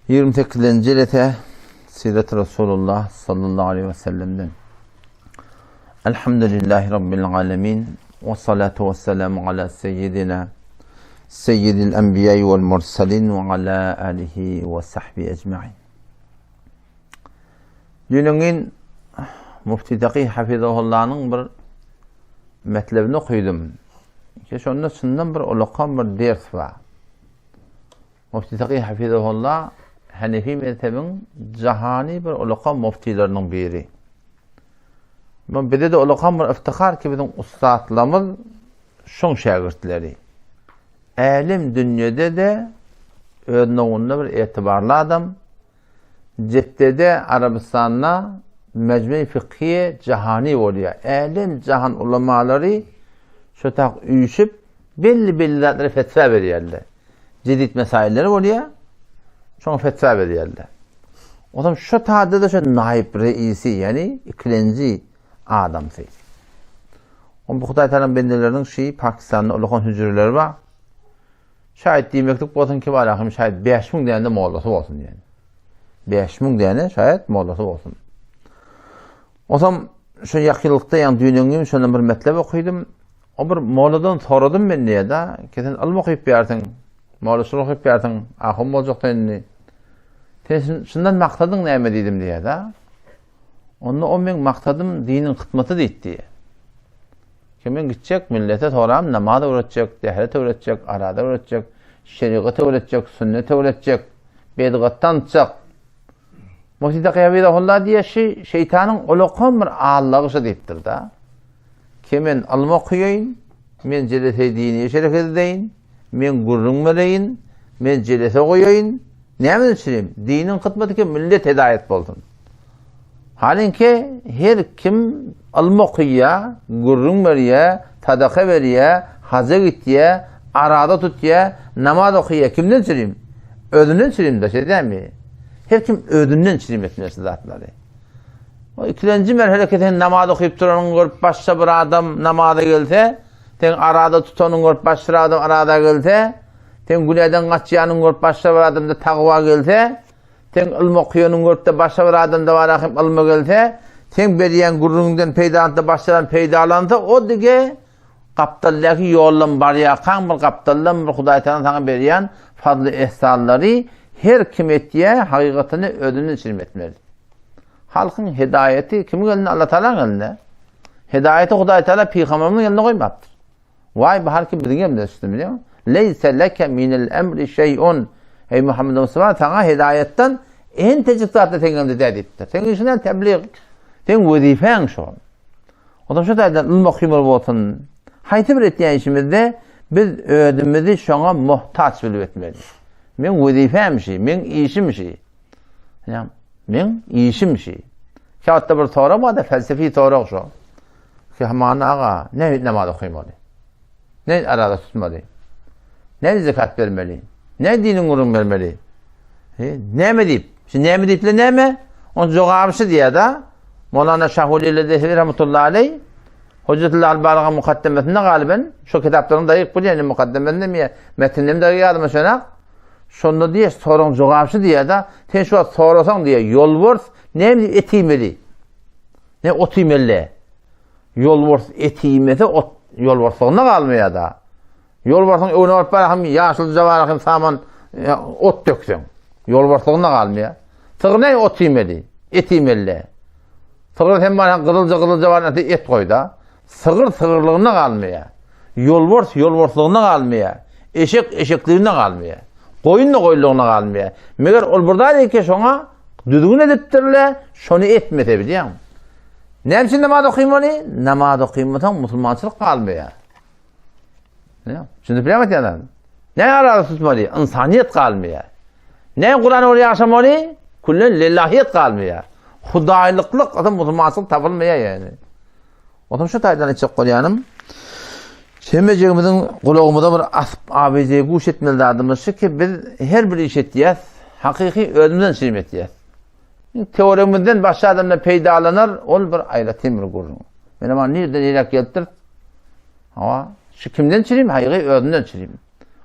28-nji jelese Sirat Resulullah sallallahu aleyhi ve sellem'den. Elhamdülillahi Rabbil alemin. Ve salatu ve selamu ala seyyidina seyyidil enbiya vel mursalin ve ala alihi ve sahbihi ecma'in. Düýnüňin Mufti Taki Hafizahullanyň bir metlebini okydym. Ki şonda çyndan bir ulakan bir ders bar. Mufti Taki Hafizahulla Hanefi mezhebiň jahani bir ulakan muftileriniň biri. Bu bize de ulakan bir iftihar ki biziň ussatlarymyz şoň şägirtleri. Älem dünýede-de öz nowunda bir etibarly adam. Jetdede Arabystanda Mejmei Fikhiye Jahani bolýar. Älem jahan ulamalary şo tak üýşüp belli-belli zatlara fetwa berýärler. Jedid mesailleri bolýar. Şoňa fetwa berýärler. Onsoň şo taýda-da şo naýyp reisi, ýagny ikilenji adamsy. On bu Hudaý Tagalaň bendeleriniň şi Pakistanda ulakan hüjreleri bar. Şaýat diýmeklik bolsun ki bar ahim şaýat 5000 däne mollasy bolsun diýen. 5000 däne şaýat mollasy bolsun. Osam şu ýakynlykda ýa düýnüňim şondan bir metlep okydym. O bir molladan soradym men diýe-de, ki sen ylym okyp ýärsiň, mollaçylyk okyp ýärsiň, ahun boljak sen indi. Sen şundan maksadyň näme diýdim diýe-de. Onda o meň maksadym diniň hytmaty diýdi. Ki men gitjek millete soram namaz öwretjek, dehret öwretjek, arada öwretjek, şerigat öwretjek, sünnet öwretjek, bedgat tanıtjak. Muhti Takyýawidahulla diýýär, şi şeýtanyň ulakan bir allagy şo diýipdir da. Ki men ylym okaýyn, men jelese diniýe şerek edeýin, men gürrüň bereýin, men jelese goýaýyn, Näme üçin? Diniň hyzmaty ki millet hidaýat bolsun. Halinki her kim ylym okaýar, gürrüň berýär, sadaka berýär, haja gitýär, araza tutýar, namaz okaýar. Kimden çirim? Özünden çirim de, şeýdämi? Her kim özünden çirim etmeli şu zatlary. O ikilenji merhele ki sen namaz okyp duranyňy görüp başga bir adam namaza gelse, sen araza tutanyňy görüp başga bir adam araza gelse, Seň günäden gaçýanyňy görüp başga bir adamda tagwa gelse, seň ylym okaýanyňy görüp-de başga bir adamda bara hem ylmy gelse, seň berýän gürrüňiňden peýdalanyp-da başga adam peýdalansa, o dige gapdaldaky ýoldan barýarkaň bir gapdaldan bir Hudaý Tagala saňa berýän fazly-ihsanlary her kim etýär, hakykatyny özünden çirim etmeli. Halkyň hidaýaty kimiň elinde? Allah Tagalaň elinde. Hidaýaty Hudaý Tagala pygamberimiziň elinde goýmapdyr. Waý bu halky biziň elimize düşdi bilýäňmi? Leýse leke minel emri şeý'un. Eý Muhammed Mustafa saňa hidaýatdan entejik zat da seň elinde däl diýipdir. Seň işiň näme tebliğ? Seň wezipäň şo. Ondan şu taýdan ylym okymaly bolsun. Haýsy bir etýän işimizde biz özümizi şoňa muhtaç bilip etmeli. Meň wezipäm şi, meň işim şi. Ýa meň işim şi. Käwagtda bir sorag bar-da, felsefi sorag şo. Hamana aga, ne namaz okamaly? Ne arada tutmaly? Ne zekat bermeli? Ne diniň gürrüň bermeli? He, näme diýip? Şu näme diýip näme? On jogaby şu diýýär-de. Molana Şahulili Zehebi rahmetullahi aleyh Hujjatullah al-Balaga mukaddemesinde galiben şu kitaplaryň daýyk bilýän mukaddemesinde mi metninde de ýazymy şönak. Şonda diýýär, soraň jogaby şu diýýär-de. Sen şu wagt sorasaň diýýär, ýolbars näme diýip et iýmeli? Ne ot iýmeli? Ýolbars et iýmese ot ýolbarslygyna galmaýar-da. Ýolbarsyň öňüne baryp bar hem ýaşylja bar hem saman e, ot dökseň. Ýolbarslygyna galmaýar. Sygyr ne ot iýmeli? Et iýmeli. Sygyr hem bar hem gyzylja gyzylja bar et goýda. Sygyr sygyrlygyna galmaýar. Ýolbars ýolbarslygyna galmaýar. Eşek eşekligine galmaýar. Goýun da goýunlygyna galmaýar. Meger ol bir zat eke şoňa düzgün edipdirler, şony etmese bilýäň. Näme üçin namaz okymaly? Namaz okymasaň musulmançylyk galmaýar. Näme? Şuny bilýän aýdýan. Ne arada tutmaly? Ynsanyýet galmaýar. Ne Kur'an ol ýaşamaly? Küllen lillahiýet galmaýar. Hudaýlyklyk adam musulmançylyk tapylmaýar ýani. Otam şu taýdan etjek bolýanym. Hemmejigimiziň gulagymyza bir asyp ABC guş etmeli zadymyz şu ki biz her bir iş etýäs, hakyky özümizden çirim etýäs. Teoregimizden başga adamlar peýdalanar, ol bir aýratyn bir gürrüň. Men ama nirden niräk gelipdir? Hawa, şu kimden çirim? Haýgy özünden çirim.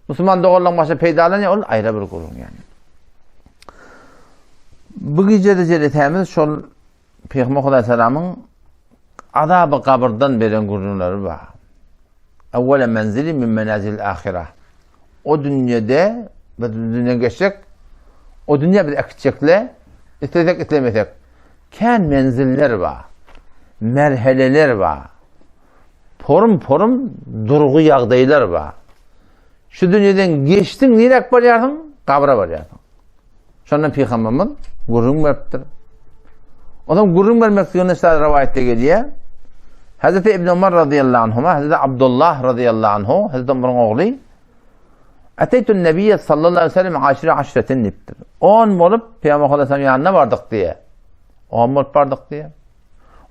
Musulman doganlaryň başa peýdalanýar, ol aýra bir gürrüň ýani. Bu gijede jelesämiz şol Pygamber Hudaýtalamyň azaby gabyrdan beren gürrüňleri bar. Awwala menzili min menazil ahira. O dünýede biz dünýä geçjek, o dünýä biz äkitjekle, islesek islemesek. Kän menziller bar. Merheleler bar. Porum-porum durgy ýagdaýlar bar. Şu dünýeden geçdiň niräk barýarsyň? Gabra barýarsyň. Şondan pygamberimiz gürrüň beripdir. Ondan gürrüň bermek diýen şeýle rowaýatda gelýär. Hazreti Ibn Umar radıyallahu anhuma, Hazreti Abdullah radıyallahu anhu, Hazreti Umaryň ogly Ateytun Nebiyye sallallahu aleyhi ve sellem aşire aşretin diýipdir. 10 bolup Peygamber sallallahu aleyhi ýanyna bardyk diýe. 10 bolup bardyk diýe.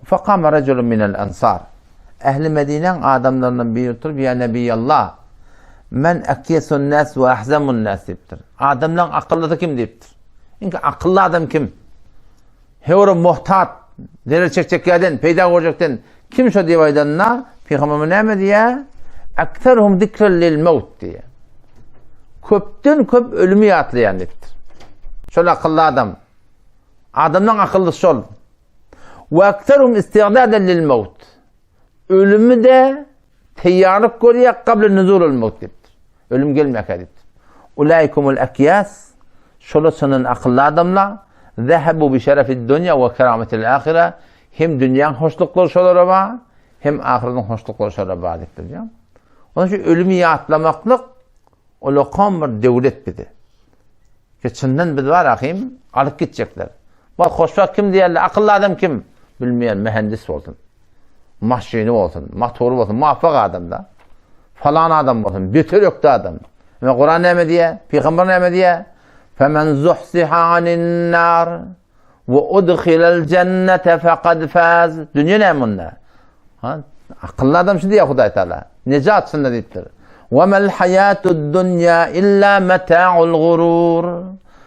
Fekame reculun minel ensar. Ähli Medinäň adamlaryndan biri turup, Ýa Nebiýallah, men ekyesun nas we ahzamun nas diýipdir. Adamlaryň akyllysy kim diýipdir. Iň akylly adam kim? Hewre muhtat, zerer çekjek ýerden, peýda görjekden kim şo diýip aýdanda, Pygamberimiz näme diýýär? Aktaruhum zikran lil maut diýýär. Köpden köp ölümi ýatlaýan diýipdir. Şol akylly adam. Adamlaryň akyllysy şol. Ve ekserum isti'daden lil maut. Ölümi de teýýarlyk görýär gable nuzulul maut diýipdir. Ölüm gelmäkä diýipdir. Ulaikumul akyas şolar çyndan akylly adamlar zehebu bi şerefid dunýa we kerametil ahire hem dünýäň hoşluklary şolara bar, hem ahyretiň hoşluklary şolara bar diýipdir. Onuň üçin ölümi ýatlamaklyk ulakan bir döwlet bize. Ki çyndan biz bar ahim, alyp gitjekler. Bak hoşbagt kim diýerler, akylly adam kim? Bilmeýän mühendis bolsun. Maşyny bolsun, motory bolsun, muvaffak adam da. Falan adam bolsun, beter ökde adam. Eme Kur'an näme diýýär? Pygamber näme diýýär? Femen zuhsiha anin nar we udkhilal jennete faqad faz. Dünýe näme munda? Ha, akylly adam şu diýýär Hudaý Taala. Nejat şunda diýipdir. Wa mal hayatud dunya illa mata'ul gurur.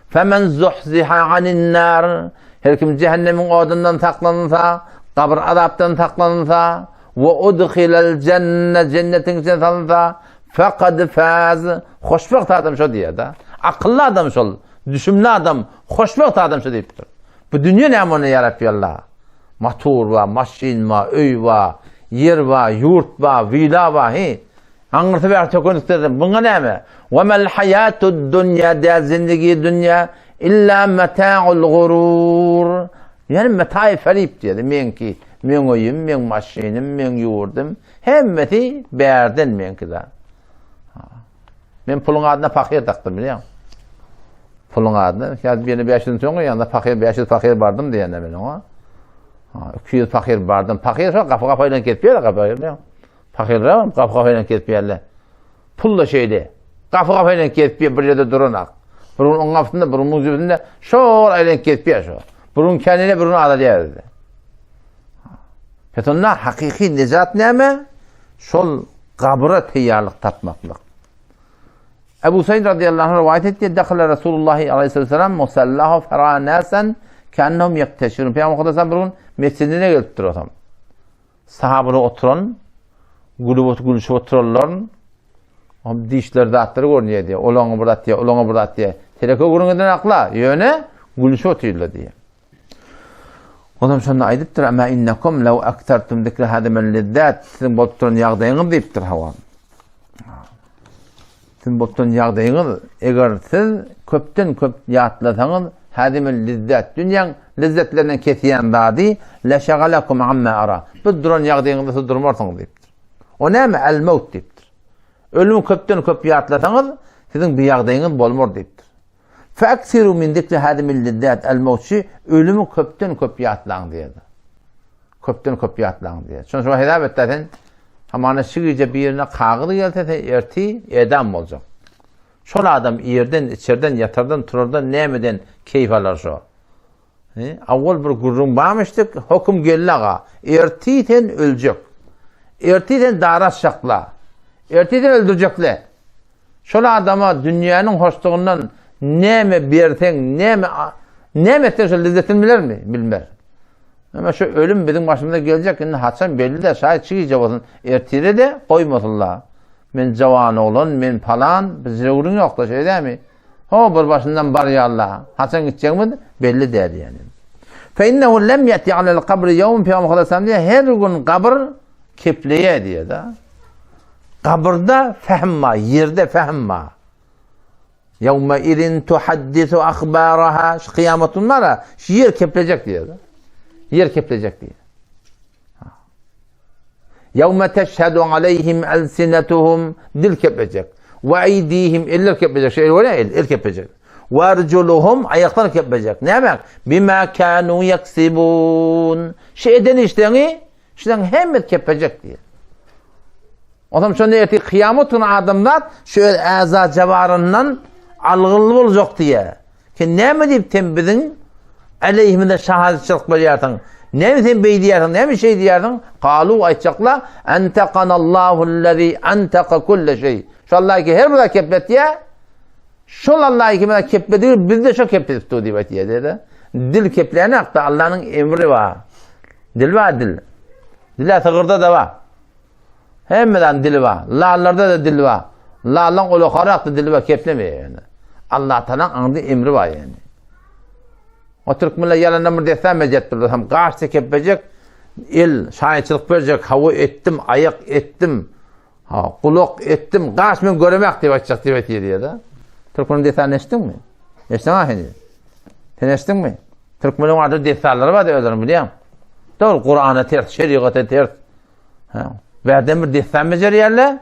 Femen zuhziha anin nar. Her kim cehennemiň odundan saklansa, gabyr azapdan saklansa, we udkhilal jenne jennetiň içine salynsa, faqad faz. Hoşbagt adam şo diýýär da. Akylly adam şol, düşümli adam, hoşbagt adam şo diýipdir. Bu dünýe näme onda ýa Rabbi Allah? Motor bar, maşyn bar, öý bar, ýer bar, ýurt bar, wila bar, he. Aňyrsy bäri tökendiklerden buňa näme? Wa mal hayatud dunya däl zindigi dünýä illa mata'ul gurur. Ýani metaý ferip diýdi. Meňki, meň öýüm, meň maşynym, meň ýurdum, hemmesi bärden meňki zat. Men puluň adyna pahyr dakdym bilýäň. Puluň adyna, ýa birine 500 soň ýanda pahyr 500 pahyr bardym diýende men oňa. Ha, 200 pahyr bardym. Pahyr şo gapy gapayla kesip ýer gapy bilýäň. Pahyrlar hem gapy gapayla kesip ýerler. Pul da şeýle. Gapy gapayla kesip ýer bir ýerde duranak. Bir gün oň gapysynda, bir gün muň jübüsinde şol aýlanyp kesip ýer şo. Bir gün kendine, bir gün azalýar. Pes onda hakyky nejat näme? Şol gabra teýýarlyk tapmaklyk. Ebu Said radıyallahu anh rivayet etti. Dakhala Resulullah aleyhisselam musallahu fera nasan kennehum yakteşirun. Peygamber Hudaýdan bir gün mescidine gelipdir otam. Sahabeler oturan, gülüp gülüşip oturanlar Om dişler zatlary görünýär diýär. Olaňa bir zat diýär, olaňa bir zat diýär. Teleke gürrüň eden akla, ýöne gülüşip otyrlar diýär. Onam şonda aýdypdyr, "Ama innekum law aktartum zikra hadamel lizzat." Siziň bolup duran ýagdaýyňyz diýipdir hawa. Siziň bolup duran ýagdaýyňyz, eger siz köpden köp ýatlasaňyz, hadamel lizzat, dünýäň lezzetlerinden kesýän zady, la şagalakum amma ara. Bu duran ýagdaýyňyzda siz durmarsyňyz diýipdir. O näme? El maut diýipdir. Ölümi köpden köp ýatlasaňyz, siziň bu ýagdaýyňyz bolmar diýipdir. Fe'ksiru min zikri hadimil lizzat el-mewt ölümi köpden köp ýatlaň diýýär. Köpden köp ýatlaň diýýär. Şonuň üçin hesap et sen hamana şu gije birine kagyz gelse sen erti edam boljak. Şol adam ýerden, içerden, ýatardan, turardan nämeden keýp alar şo? He, awwal bir gürrüň barmyşdyk, höküm geldi aga. Erti sen öljek. Erti sen dara asjakla. Erti sen öldürjekle. Şol adama dünýäniň hoşlugyndan näme berseň, näme näme etseň şol lezzetini bilermi? Bilmez. Eme şu ölüm biziň başymyza geljek, indi haçan belli de, şaýat şu gije bolsun, ertire-de goýmasynlar. Men jawan oglan, men palan, bizde gürrüň ýok-da, şeýle dälmi? Ho bir başyndan barýarlar. Haçan gitjegimiz belli däl ýani. Fe innehu lem yati alel kabri ýewm Peygamber sallallahu aleyhi her gün gabyr kepleýär diýýär da. Gabyrda fehm bar, ýerde fehm bar. Ýewme izin tuhaddisu ahbaraha şu kyýamat günü bar, şu ýer keplejek diýýär. Ýer keplejek diýýär. Ýewme teşhedü aleyhim elsinetuhum dil keplejek. Ve eydihim eller keplejek. Şu el var ya el, el keplejek. Ve erculuhum ayaklar keplejek. Näme? Bima kanu yaksibun. Şu eden işlerini şularyň hemmesi keplejek diýýär. Onam şonda ertir kyýamat güni adamzat şu öz äza jabaryndan algylly boljak diýýär. Sen näme diýip sen biziň aleýhimize şahadatçylyk berýärsiň? Näme sen beý diýýärsiň? Näme şeý diýýärsiň? Galu aýtjaklar, Entekanallahu-allazi enteka kulle şeý. Şu Allah ki her bir zat kepletýär. Şol Allah ki bir kepledigi biz de şo kepledip dur diýip aýtýar diýdi. Dil kepleýän hakda Allahnyň emri bar. Dil bar dil. Dil sygyrda da bar. Hemme zadyň dili bar. Lallarda-da dil bar. Lallaň ulakarakda dili bar, keplemeýär ýöne. Allatalaň aňdy emri bar ýöne. O türkmenler ýalandan bir dessan berjek durlar. Hem gaşça kepbejek, el şaýatçylyk berjek, hawa etdim, aýak etdim, ha, gulak etdim, gaş men göremek diýip aýtjak diýip aýtýar diýýär-de. Türkmeniň dessanyny eşitdiňmi? Eşitdiň-a heniz? Sen eşitdiňmi? Türkmeniň ady dessanlary bar özlerini bilýäň. Dogry, Kurana ters, şerigata ters. Ha, bärden bir dessan bejerýärler.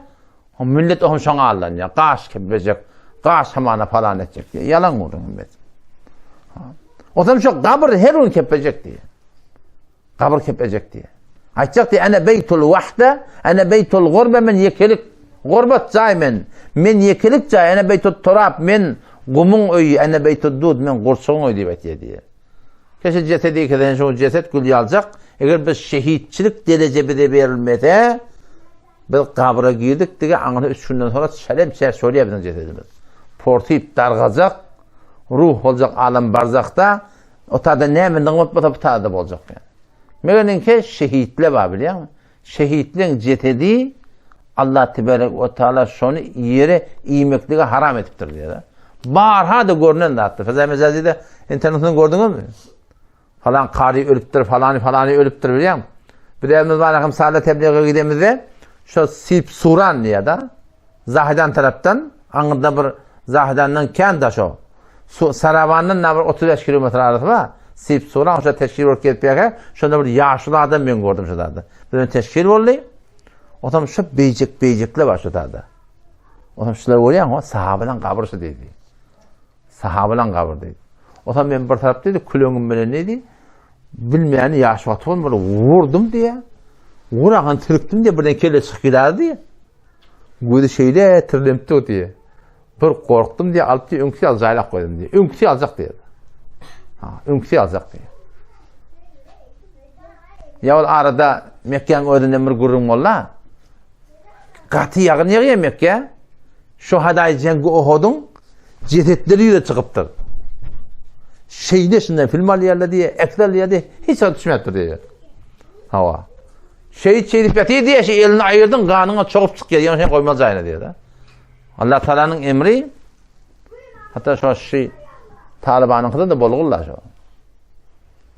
O millet oňa şoňa aldanýar. Gaş kepbejek, gaş hamana falan etjek diýe. Ýalan gürrüň hemmet. Ha. Otam şo gabyr her gün kepbejek diýe. Gabyr kepbejek diýe. Aýtjak diýe, ene beýtul wahda, ene beýtul gurbe men ýekelik gurbat jaý men. Men ýekelik jaý, ene beýtut turap men gumuň öýi, ene beýtut dud men gurçugyň öýi diýip aýtýar diýe. Keşe jesedi kesen şu jeset gül ýaljak. Eger biz şehitçilik dereje bize berilmese, biz gabra girdik dige aňyna üç günden sonra çelem çäş bolýar biziň jesedimiz. Portyp dargajak, ruh boljak alem barzahda, o tada näme nygmat bolsa bu tada boljak yani. Meger şehitler bar bilýäňmi? Şehitleň jesedi Allah tebarek we taala şony ýere iýmeklige haram edipdir diýýär. Barha-da görnen zatdyr. Feza Mejazide internetden gördüňizmi? Falan kary ölüpdir, falany falany ölüpdir bilýäň. Bir de bar hem sala tebliğe gidemizde şo sip suran diýýär da. Zahidan tarapdan aňyrda bir Zahidandan kän daş o. Sarawandan da bir 35 kilometr arasy bar. Sip suran şo teşkil bolup gelip ýa şonda bir ýaşuly adam men gördüm şo zada. Bir teşkil boldy. Otam şo beýjek beýjekler bar şo zada. Otam şular görýän o sahabalaň gabry şu diýdi. Sahabalaň gabry diýdi. Otam men bir tarap diýdi küleňim bilen diýdi. Bilmeýän ýaş wagty bir vurdum diýe. Vuragan tirikdim diýe birden kelle çykyp giderdi diýe. Gözi şeýle tirlenip dur diýe. Bir gorkdum diýe alyp diýe öňküsi ýaly jaýlap goýdum diýe. Öňküsi ýaljak diýe. Ha, öňküsi ýaljak diýe. Ýa ol arada Mekgäň özünden bir gürrüň boldy. Gaty ýagyn ýagýar Mekge. Şohadaý jeňgi Ohudyň jesetleri ýüze çykypdyr. Şeýle şundan film alýarlar diýe, ekle alýar diýe, hiç zat düşmäpdir diýe. Hawa. Şeýit şeýdip ýatyr diýe, şu elini aýyrdyň, ganyňa çogup çykýar, ýöne sen goýmaz jaýyna diýe. Allah Taalanyň emri hatda şo şu Talybanyňkyda da bolgulla şo.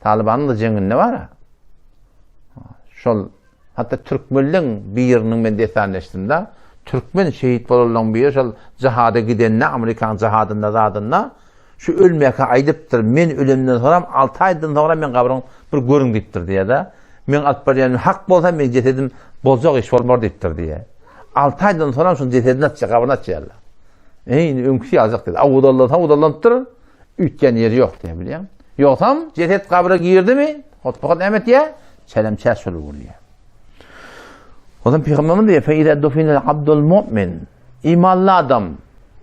Talybanyň da jeňinde bar. Şol Hatda türkmenleň biriniň men dessanyny eşitdim-de, türkmen şehit bolanlaryň biri şol jihada gidende, Amerikanyň jihadynda zadynda şu ölmäkä aýdypdyr, men ölenden soňram 6 aýdan soňra men gabryň bir görüň diýipdir diýýär-de. Meň alyp barýanym hak bolsa meň jesedim boljak iş bolmar diýipdir diýýär. 6 aýdan soňram şuň jesedini açýar, gabryny açýarlar. Eý, indi öňküsi ýaljak diýdi. Awudallasa awudallanypdyr. Üýtgän ýeri ýok diýýär, bilýäňmi? Ýogsam jeset gabra girdimi, hotpakat näme etýär? Çelemçäş bolup bolýar. Ondan Pygamberimiz diýýär, "Fe iza dufinel abdul mu'min" Imanly adam,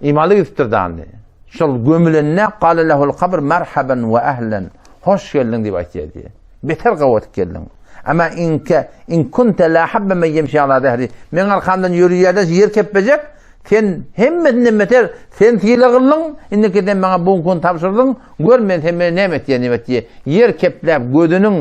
imanly gidipdir dany. Şol gömülende gala lehul kabr merhaban we ehlen. Hoş geldiň diýip aýtýar diýýär. Beter gawatyp geldiň. Ama inke in kunte la habba men yemşi ala zahri. Men arkamdan ýörüýärden ýer kepbejek, Sen hemmesinden beter, sen sylaglyň, indiki sen maňa bu gün tabşyrdyň, gör men sen meni näme etýän diýip aýtdy. Ýer kepläp gözüniň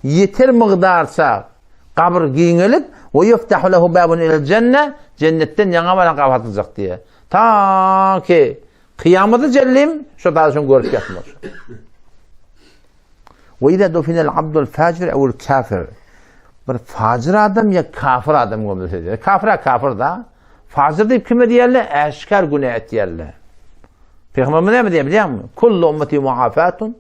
ýeter mygdarça gabyr giňelip, we ýuftahu lehu babun ilel jenne, jennetden ýaňa baran gapy açyljak diýýär. Ta ki. Kyýamata çenli şu zady şoň görüp ýatmaly. We iza dufinel abdul fajir ewul kafir. Bir fajir adam ýa kafir adam gömülse diýär. Kafir kafir da. Fajir diýip kime diýerler? Äşgär günä etýärler. Peygamberimiz näme diýýär bilýärmi? Kullu ummeti muafatun.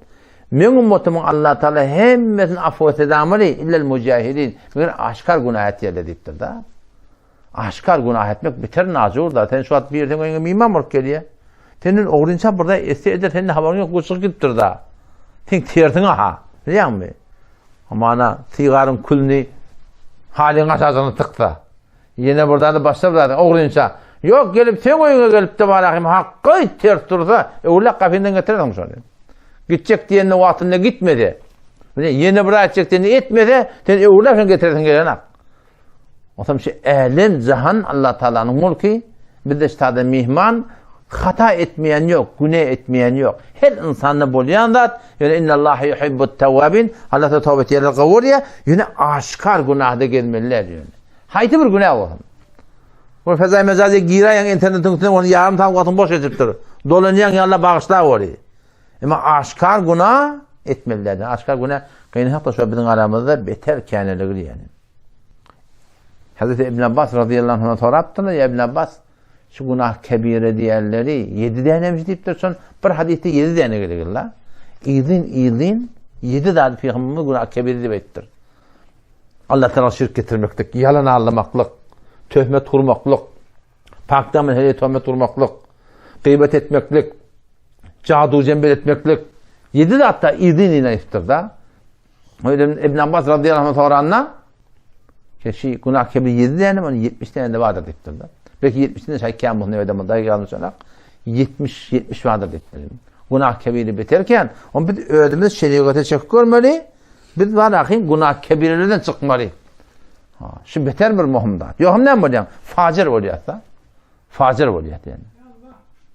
Meň ummatymyň Allah Taala hemmesini afw etse damary illel mujahidin. Meger aşgär günä etýärler diýipdir da. Aşgär günah etmek beter najur-da. Sen şu wagt bir seň öýüňe myhman bolup gelýär. Senden ogrynça bir zat etse eder, sende habaryň ýok, bu çykyp gidipdir-da. Seň tersiňe-ha, bilýäňmi? Hamana sigaryň külüni halyň aşagyna tyksa. Ýene bir zady başga bir zady ogrynça. Ýok, gelip seň öýüňe gelip-de barahym hakky ters dursa, öwlak gapyňdan getirersiň şony. Gitjek diýende wagtynda gitmese, ýene bir zat etjek diýende etmese, sen öwlak şony getiresiň gelenak. Onsoň şu älem jahan Allah Taalanyň mulky, bizde şu taýda myhman, hata etmeýän ýok, güne etmeýän ýok. Her ynsanda bolýan zat, ýöne innallaha yuhibbut tawwabin, Allah Taala toba etýänleri gowy görýär, ýöne aşgär günahda gezmeli däl ýöne. Haýsy bir günä bolsun. Bu fezai mejazi giräýen internetiň üstüne ony ýarym sagat wagtyň boş geçipdir. Dolanýan ýaly bagyşla boly. Emma aşgär günä etmeli däl. Aşgär günä gynansak-da şo biziň aramyzda beter käneligir ýani. Hazreti Ibn Abbas radıyallahu anh'a sorapdyrlar, ya Ibn Abbas, şu günah kebire diýenleri 7 dänemiş diýipdir, şon bir hadysda 7 däne gelir la. Yzyn yzyn 7 zady peygamberimiz günah kebire diýip aýtdyr. Allah Taala şirk getirmeklik, ýalan aldamaklyk, töhmet gurmaklyk, pakdan hele töhmet gurmaklyk, gıybet etmeklik, jadu jembel etmeklik. 7 zatda yzyn yzyn aýtdyr da. Öyle İbn Abbas radıyallahu anh soranda ki günah kebir 7 däne, onun 70 däne de vardır diýipdir da. Belki 70 däne şaý kän bolsun öýde munda ýalňyş alak. 70 70 vardır diýipdir. Günah kebiri beterken, on biz özümiz şerigat'a çekip görmeli. Biz var ahim günah kebirlerden çykmaly. Ha, şu beter bir muhim zat. Ýoham näme bolýar? Fajir bolýar da. Fajir bolýar diýen.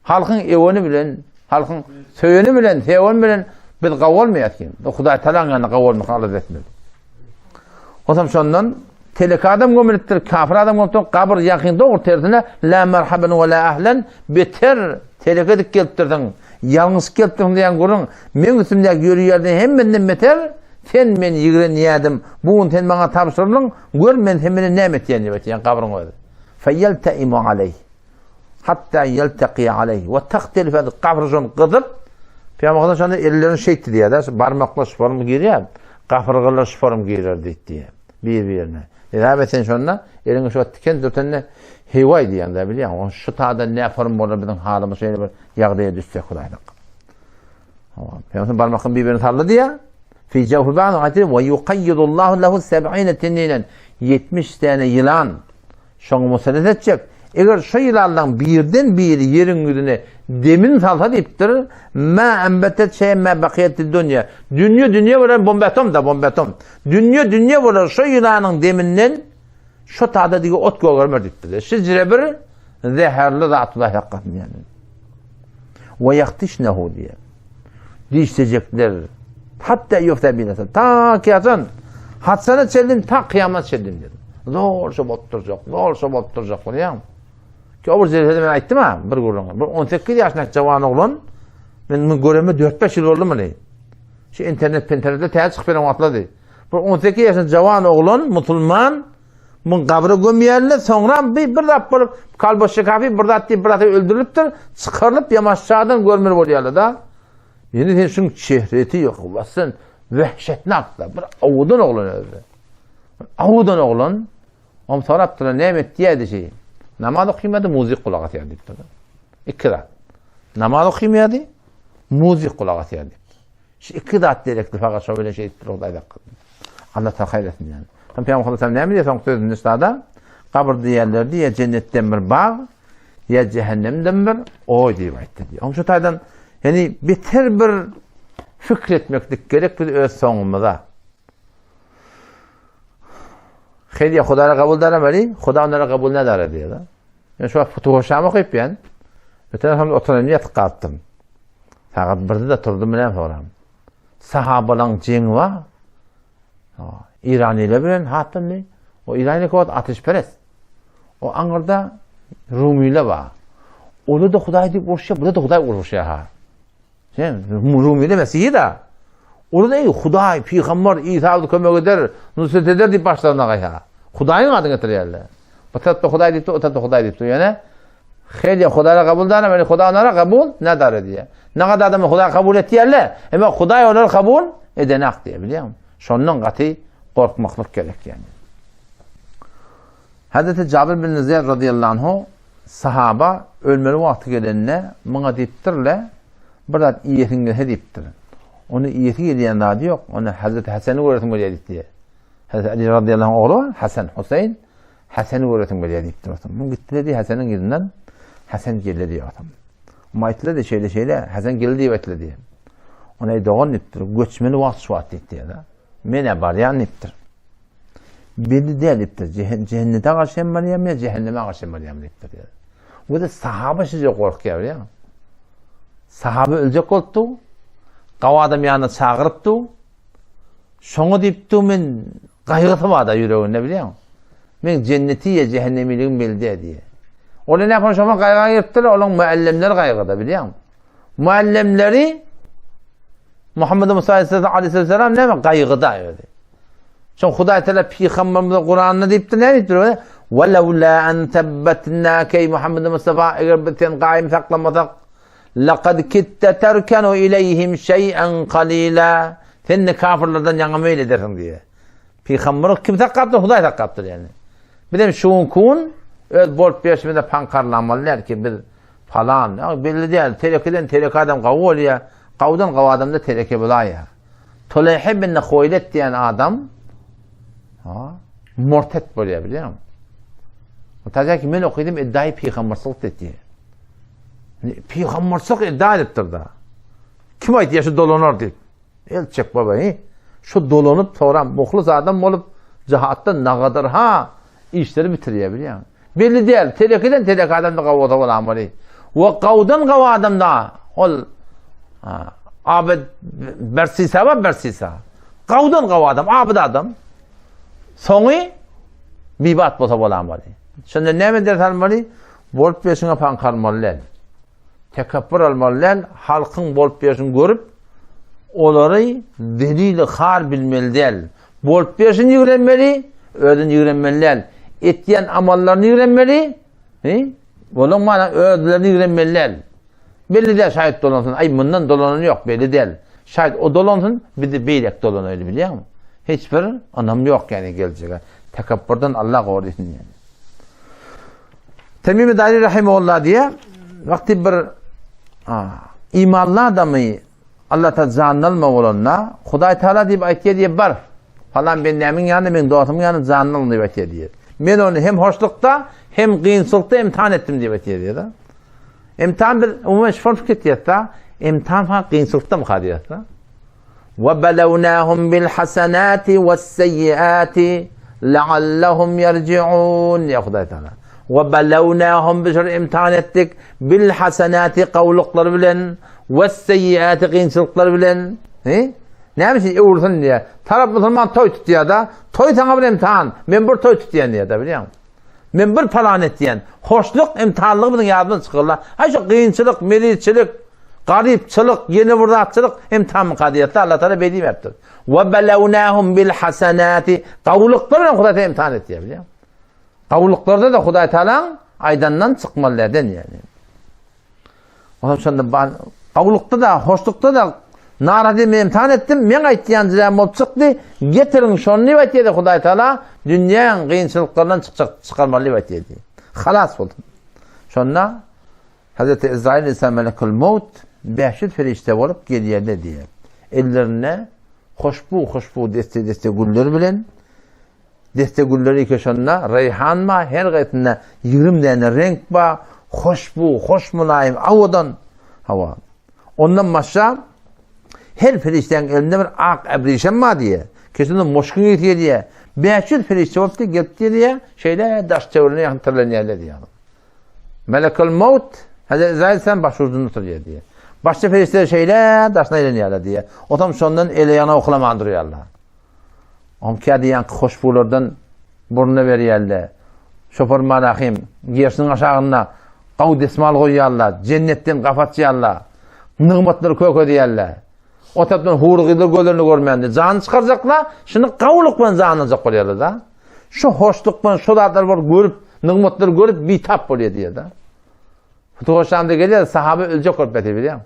Halkyň eweni bilen, halkyň söýeni bilen, seweni bilen biz gawy bolmaýarys kim. Hudaý Tagalaň ýanynda gawy bolmak arz etmeli. Onsoň şondan telek adam gömülipdir, kafir adam gömülipdir, gabyr ýakyn dogry tersine la merhaben we la ahlen beter teleke dik gelipdirsiň, ýalňyş gelipdirsiň diýen gürrüň meň üstümdäki ýörüýärden hemmenden beter sen men ýigrenýärdim. Bu gün sen maňa tabşyrdyň, gör men sen meni näme etýän diýip aýtýan gabryň özi. Feýelteimu aleýh. Hatta ýeltekiýe aleýh. We tahtelife gabry şony gyzyp, Pygamberimiz şonda ellerini şeýtdi diýýär-de, şu barmaklar şu forma girýär, gapyrgalar şu forma girer diýdi diýýär, bir-birine. Sebäbi sen şonda eliňi şu tiken dürtende hewaý diýýäň-de bilýäň, o şu taýda ne forma bolar biziň halymyz şeýle bir ýagdaýa düşsek Hudaýlyk. Hawa, Pygamberimiz barmaklaryny bir-birine saldy diýýär. Fi jawfi ba'd aýtdy, we yuqayyidullahu lahu seb'ine tininen. 70 däne ýylan Şoňa musallat etjek. Eger şo ýylanlaň birden biri ýeriň ýüzüne demin salsa diýipdir, ma enbetet şeýen ma bakiýetid dünýä. Dünýe dünýe bolar bomba atom da bomba atom. Dünýe dünýe bolar şo ýylanyň deminden şo tada dige ot gögermer diýipdir. Şijre bir zäherli zat Hudaý saklasyn ýani. We ýahtişnehu diýýär. Dişlejekler. Hatta ýufta bilasa. Ta kiýasan. Haçana çenli ta kyýamat çenli diýdi. Zor şo bolup durjak, zor şo bolup durjak bolýar. Ki o bir jelsede men aýtdym ha, bir gürrüň. Bir 18 ýaşyndaky jawan oglan men muny göreme 4-5 ýyl boldy muny. Şu internet, internetde täze çykyp gelen wagtlady. Bir 18 ýaşynda jawan oglan, musulman Muň gabra gömýärler, soňram bir, bir zat bolup, kalboşşikafi bir zat diýip bir zat öldürilipdir, çykarylyp ýamaşjadan görmeli bolýarlar da. Ýene sen şuň çehresi ýok, sen wehşetni akda, bir owadan oglan özü. Bir owadan oglan, Om sorapdylar, näme etýärdi şeý? Namaz okymady, muzik gulak asýardy diýipdir. Iki zat. Namaz okymady, muzik gulak asýardy. Şu iki zat gerekli fakat şo bilen şeýdip dur Hudaý saklasyn. Allah taala haýyr etsin yani. Tam Peygamber sallallahu näme diýýär soňky sözünde sada? Gabyr diýerler diýe jennetden bir bag, ýa cehennemden bir oý diýip aýtdy diýýär. Oň şu taýdan ýani beter bir fikr etmeklik gerek biz öz soňumyza. Xeyr ya Hudaýa kabul darameli, Huda onlara kabul nedare diýýär. Men şu wagt Futuhoşam okyp ýan. Öten hem oturan ýatyp galypdym. Sagat birde de turdum bilen soram. Sahabalaň jeňi bar. Iraniler bilen hatyndy. O Iraniler kowat ateşperest. O aňyrda Rumylar bar. Olar-da Hudaý diýip uruşýar, bular-da Hudaý uruşýar ha. Sen Rumyda Mesihi da. Olar ey Hudaý, pygamber, Isa bize kömek eder, nusret eder diýip başlaryna gaýha. Hudaýyň adyny getirýärler. Bu tarapda Hudaý diýipdi, o tarapda Hudaý diýipdi. Ýöne Heliýa Hudaýa kabul dara, meni Hudaý onlara kabul nadar diýýär. Ne kadar adamy Hudaý kabul etýärler, emma Hudaý olary kabul edenak diýýär, bilýäňmi? Şondan gaty gorkmaklyk gerek ýani. Hazreti Jabir bin Zeyd radıyallahu anhu sahaba ölmeli wagty gelende muňa diýipdirle, bir zat iýesiň gelse diýipdir. Ony iýesi gelýän zady ýok. Ony Hazreti Hasany göresiň gelýär diýipdir. Hazreti Ali radıyallahu anh ogly bar, Hasan, Huseýn. Hasany göresiň gelýär diýipdir. Muň gitdi diýdi Hasanyň yzyndan. Hasan geldi diýip atam. Muň aýtdylar diýip şeýle şeýle Hasan geldi diýip aýtdylar diýip. Ony aý dogan diýipdir. Göçmeli wagt şu wagt diýipdir. Men-ä barýan diýipdir. Belli däl diýipdir. Jennete garşy hem barýarmy ýa jähenneme garşy hem barýarmy diýipdir. Bu da sahaba şeýle gorkýar bilýäňmi? Sahaba öljek bolupdy. Gaw adam ýanyna çagyrypdy. Şoňa diýipdi men gaýgysy bar-da ýüreginde bilýäňmi? Men jenneti ýa jähennemiligim belli däl diýýär. Ol näme şoňa gaýga giripdir, olaň muallimleri gaýgyda bilýäňmi? Muallimleri Muhammed Musa aleyhisselam näme gaýgyda özi. Şoň Hudaý Teala pygamberimize Kuranda diýipdir, näme diýipdir? Ve lewla en tebbetnake ey Muhammed Mustafa eger biz seni gaýym saklamasak laqad kitte terkenu ileyhim şey'en qalila. Sen ne kafirlerden ýaňa meýil edersiň diýe. Pygamberi kim saklapdyr? Hudaý saklapdyr ýani. Biz hem şu gün öz bolup berşimize paňkarlanmaly däl ki biz Palan, ýa belli däl, terekeden tereke adam gawy bolýar, gawudan gawy adam-da tereke bolaýýar. Tuleýhe bin Huweýlet diýen adam ha, murtet bolýar bilýäňmi? Taja ki men okydym iddiaýy pygamberçilik diýdi. Pygamberçilik iddia edipdir da. Kim aýtýar şu dolanar diýip. El çek baba, he? Şu dolanyp soram muhlis adam bolup jahatdan nagadyr ha işleri bitirýär bilýäňmi? Belli däl, telekeden telek adam da gawa bolan We gawdan gawa adam da ol abed bersisa we bersisa. Gawdan gawa adam, abed adam. Soňy bibat bolsa bolan bary. Şonda näme ders almaly? Bolup beşiňe paňkarmaly däl. Tekepbür almaly däl, halkyň bolup berşini görüp, olary zelil har bilmeli däl. Bolup berşini ýigrenmeli, özüni ýigrenmeli däl. Etýän amallaryny ýigrenmeli, he? Onuň mana özlerini ýigrenmeli däl. Belli däl şaýat dolansyn, aý mundan dolanan ýok, belli däl. Şaýat o dolansyn, bizi beýlek dolanaýly bilýäňmi? Hiç bir ynam ýok ýani geljege. Tekepbürden Allah gorasyn ýani. Temimi Dari rahimehullah diýýär, wagty bir imanly adamy Allah ta janyny alma bolanda, Hudaý Taala diýip aýtýar diýip bar. Falan bendämiň ýanyna, meň dostumyň ýanyna janyny al diýip aýtýar diýýär. Men ony hem hoşlukda, hem kynçylykda imtihan etdim diýip aýtýar diýýär. Imtihan bir umuman şol pikir etýär-de, imtihan fa kynçylykda mı diýýär. Ve belewnahum bil hasenati ve seyyiati leallehum yerciun ya Hudaý Taala. Ve belewnahum biz şol imtihan etdik bil hasenati gawlyklar bilen ve seyyiati kynçylyklar bilen. He? Näme üçin öwürsin diýe. Tarap musulman toý tutýar da, toý saňa bir imtihan. Men bir toý tutýan diýe da bilýäňmi? Men bir palan etýän. Hoşluk imtihanlygy biziň ýadymyzdan çykarlar. Haý şu kynçylyk, mezilçilik, garypçylyk, ýene bir zatçylyk imtihanmyka diýýär. Allah Taala beý diýmäpdir. Wa balawnahum bil hasanati. Gawulyklar bilen Hudaý Taala imtihan etýär, bilýäňmi? Gawulyklarda da Hudaý Taalaň aýdandan çykmaly däl ýani. Onuň şonda bar gawlukda da, hoşlukda da narazy men imtihan etdim, men aýtýan jilem bolup çykdy. Getiriň şony diýip aýtýardy Hudaý Taala, dünýäň kynçylyklaryndan çykjak çykarmaly diýip aýtýardy. Halas boldum. Şonda Hazreti Ezrail Aleyhisselam melekül maut 500 perişde bolup gelýärdi diýýär. Ellerinde hoşbu hoşbu deste deste güller bilen Desse gülleri eke şonda reýhan bar, her gaýsynda 20 däne reňk bar, hoşbu, hoş mylaýym, awadan. Hawa. Ondan başga her perişdäň elinde bir ak äbrişem bar diýýär. Keşinde moşkuň ysy gelýär. 500 perişde bolupdy, gelipdi diýýär. Şeýle daş töweregine ýakyn tirlenýärler diýýär. Melekul Maut Hazreti Ezrail sen baş ucunda oturýar diýýär. Başga perişdeler şeýle daşyna aýlanýarlar diýýär. Otam şondan ele ýana oklaman durýarlar. Oňa kädi ýaňky hoşbulardan burnuna berýärler. Şopar Malahym gerşiniň aşagynda. Gawy desmal goýýarlar, jennetden gapy açýarlar. Nygmatlary kök edýärler. O tarapdan hury gyzlar gözlerini görmände janyny çykarjaklar, şuny gawulyk bilen janyny aljak bolýarlar-da. Şu hoşluk bilen şu zatlary bir görüp, nygmatlary görüp bitap bolýar diýýär-de. Futuhat Şamda gelýär, sahaba öljek bolup ýatyr bilýäň.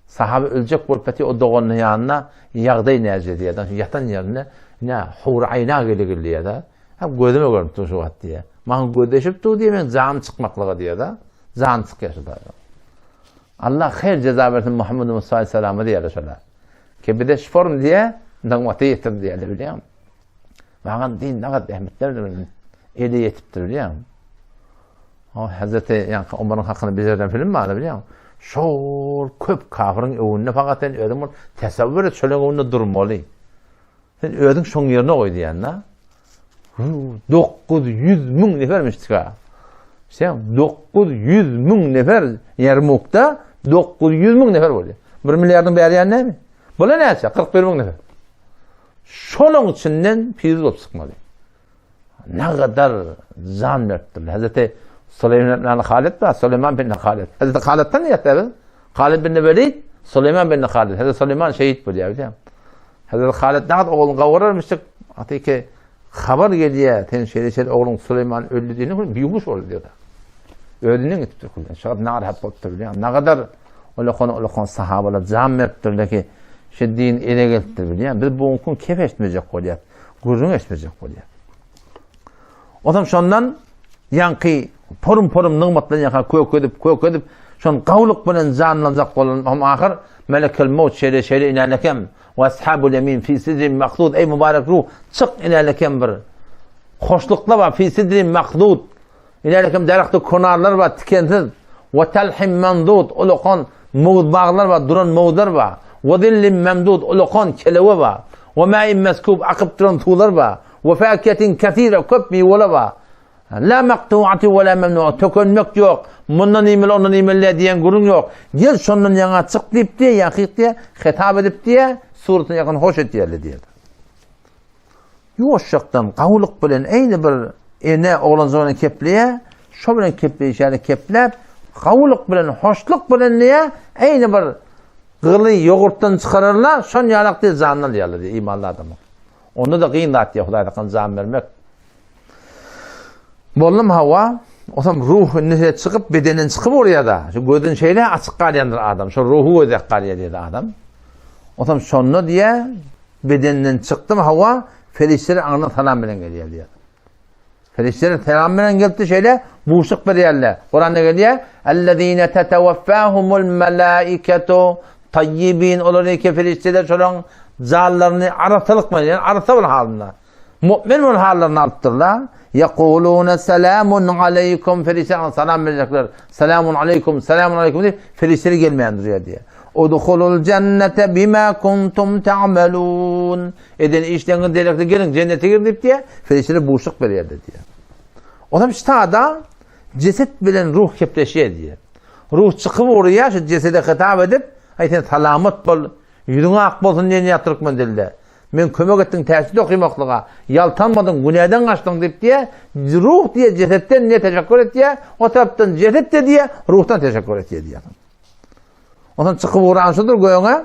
Sahaba öljek bolup ýatyr, o doganynyň ýanynda ýagdaý näce diýýär. Ýatan ýerinde ine hury aýna gele gelýär-de. Ha gözüme görünip dur şu wagt diýýär. Maňa gözleşip dur diýýär, men janym çykmaklyga diýýär-de. Jany çykýar şu taýda. Allah haýyr jeza bersin Muhammed Musa aleyhissalama diýýär şolar. Ki bize şu form diýýär, nygmaty ýetirdi diýýär bilýäňmi? Maňa din nagat zähmetler bilen ele ýetipdir bilýäňmi? O Hazreti ýaňky Omaryň hakyny bejerden film bardy bilýäňmi? Şol köp kafiriň öňünde fakat sen özüň bir tesewwür et şolaryň öňünde durmaly. Sen özüň şoň ýerine goý diýende. 900 müň nefermiş çyka. Sen 900 müň nefer Ýermukda 900 müň nefer bolýar. 1 milliardyň bäri ýany näme? Bular näçe? 41 müň nefer. Şonuň içinden piruz bolup çykmaly. Nägadar jan beripdirler. Hazreti Süleýman ibn Halid bar, Süleýman bin Halid. Hazreti Halidden ýatda biz. Halid bin Welid, Süleýman bin Halid. Hazreti Süleýman şehit bolýar, bilýän. Hazreti Halid nägat ogluny gawurarmyşdyk. Atyke habar gelýär, sen şeýle şeýle ogluň Süleýman öldi diýene gün bihuş boldy diýdi. Özünden gitipdir kuldan. Şagat narahat bolupdyr, bilýän. Nagadar ulakan ulakan sahabalar jan beripdirler ki, şu din ele gelipdir, bilýän. Biz bu gün kef etmejek bolýar. Gürrüň etmejek bolýar. Onsoň şondan ýaňky porum-porum nygmatlar ýaka kök edip, kök edip, şon gawlyk bilen janlanjak bolan hem ahyr Melekel Mewt şeýle şeýle inälekem we ashabul ýemin fi sidrin mahdud eý mübarek ruh çyk inälekem bir hoşluklar bar fi sidrin mahdud inälekem daragtda konarlar bar tikensiz we talhim mandud ulakan muz baglar bar duran muzlar bar we zillim memdud ulakan kelewe bar we ma'in meskub akyp duran suwlar bar We fakihetin kesire, köp miweler bar. La maktuati we la memnua, tökenmek ýok, mundan iýmeli, ondan iýmeli däl diýen gürrüň ýok. Gel şondan ýaňa çyk diýip diýe, ýakyk diýe, hitap edip diýe, suratyny ýakyn hoş etýärler diýýär. Ýuwaşjakdan gawulyk bilen eýni bir ene oglanjyk bilen kepleýär, şo bilen kepleýşi ýaly kepläp, gawulyk bilen, hoşluk bilen diýe, eýni bir gyly ýogurtdan çykararlar, şon ýalak diýe janyny alýarlar diýe imanly adamyň. Onda-da gyn zat diýýär, Hudaý sakan jan bermek. Boldum hawa, osam ruh indi şeýle çykyp, bedenden çykyp urýar-da. Şu gözün şeýle açyk galýandyr adam, şo ruhy gözäk galýar diýdi adam. Osam şonda diýýär, bedenden çykdym hawa, perişdeler aňyrdan salam bilen gelýär diýýär. Perişdeler salam bilen gelipdi şeýle buşluk berýärler. Kuranda gelýär, Ellezine tetewaffahumul malaiketu tayyibin olar eke perişdeler şolaryň janlaryny arassalyk bilen, ýagny arassa bir halynda, mu'min bir hallaryny alypdyrlar. Ýekuluna selamun aleýkum perişdeler salam berjekler. Selamun aleýkum, selamun aleýkum diýip perişdeler gelmän durýar diýýär. Udhulul jennete bima kuntum ta'malun. Eden işleriňiz derekli geliň, jennete girin diýip diýýär. Perişdeler buşluk berýärler diýýär. Onam ştada jeset bilen ruh kepleşýär diýýär. Ruh çykyp urýar, şu jesede hitap edip, Aý sen salamat bol, ýüzüň ak bolsun diýen ýa türkmen dilde. Men kömek etdiň täşli okymaklyga, ýaltanmadyň, günäden gaçdyň diýip diýýär. Ruh diýýär, jesetden ne teşekkür etýär, o tarapdan jeset de diýýär, ruhdan teşekkür etýär diýýär. Ondan çykyp uran şudur göňe.